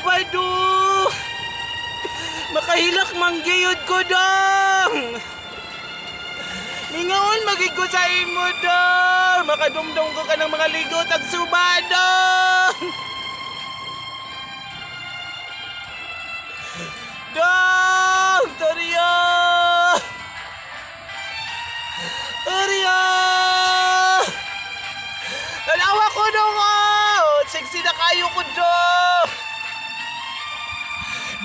ba dong? Makahilak manggiyod ko dong. Mingaon magig ko sa imo dong. Makadumdum ko ka ng mga ligo tag suba dong. Dong! Toryo! Toryo! Tanawa ko dong oh! Sexy na kayo ko dong!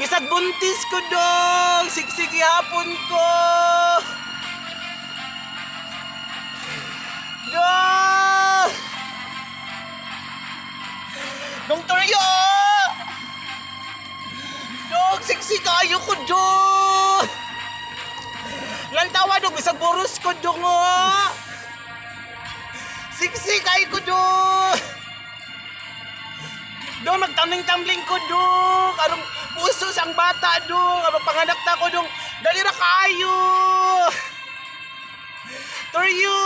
Bisag buntis ko dong! Sexy gihapon ko! Dong! Dong Toryo! Dong, sexy kayo ko dong! Lantawa dong, bisag boros ko dong oh! Sexy kayo ko dong! Dong, magtamling-tamling ko dong! Arong puso sang bata dong! Arong panganak ta ko dong! Dali ra kayo! Toryo!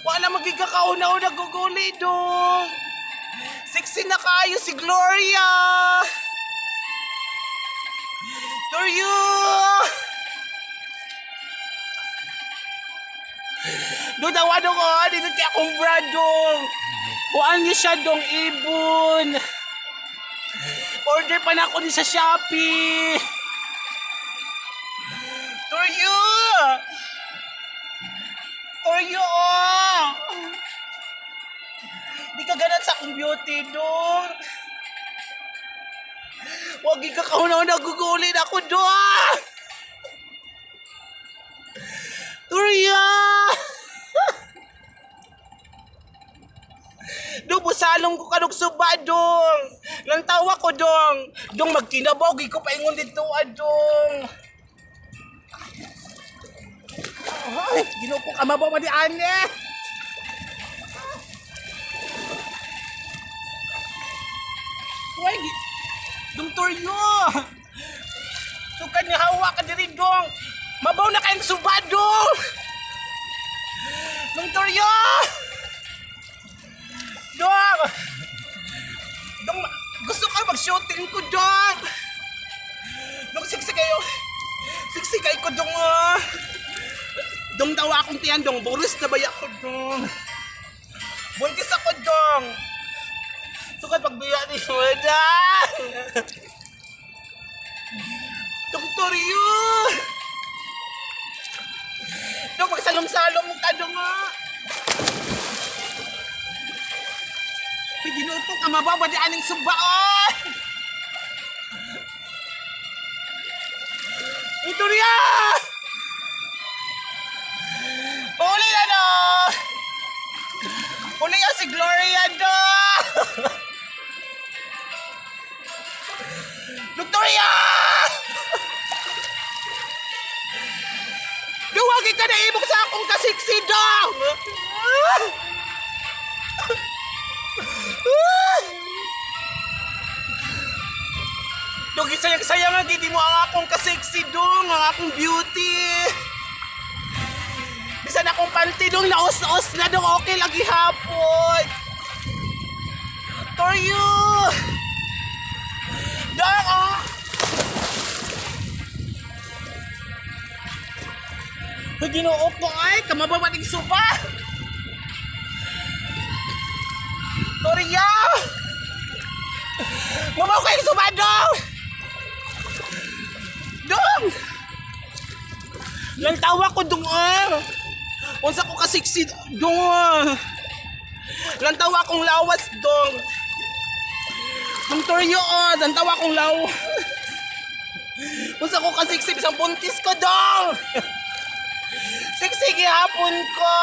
Wala magigakauna-una guguli dong! Sexy na kayo si Gloria! Toryo! Doon daw ano ko, dito kay akong brad dong. Kuan niya siya dong ibon. Order pa na ako ni sa Shopee. Toryo! Toryo! Oh! Di ka ganat sa akong beauty dong. Wag ka kauna nagugulin ako dong. Toryo! Dong, busalong ko kanog suba, dong. Lantawa ko, dong. Dong, magkinabaw, gi ko paingon dito, adong. Ay, ginoo ko kamabaw man di ane. Uy, dong toryo. Sukad ni hawa ka diri, dong. Mabaw na kayong suba, dong. Dong toryo. Dong! Dong, gusto ko mag-shooting ko, Dong! Dong, siksi kayo. Siksi kayo ko, Dong, ah. Dong, daw akong tiyan, Dong. Boris na baya ko, Dong. Buntis ako, Dong. Sukat pagbiya ni Madang! Dong, Toryo! Dong, magsalom-salom ka, Dong, ah. Uy, Ginoo ko, kamababa di aning subaon! Ito niya! Uli na no! Uli na si Gloria do! Victoria! Duwagi ka na ibog sa akong kasiksi dong! Dong, sayang-sayang nga, gidi mo ang akong kasexy dong, ang akong beauty. Bisan akong panty dong, naos-os na dong, okay lagi hapon. Toryo! Dong, oh! Uy, ginoo ko ay, kamabawa ng supa! Torya! Mabaw kayong suba, dong! Dong! Lantawa ko, dong, ah! Unsa ko kasiksi, dong, ah! Lantawa kong lawas, dong! Dong toryo, ah! Lantawa kong lawas! Unsa ko kasiksi, bisang buntis ko, dong! Siksi gihapon ko!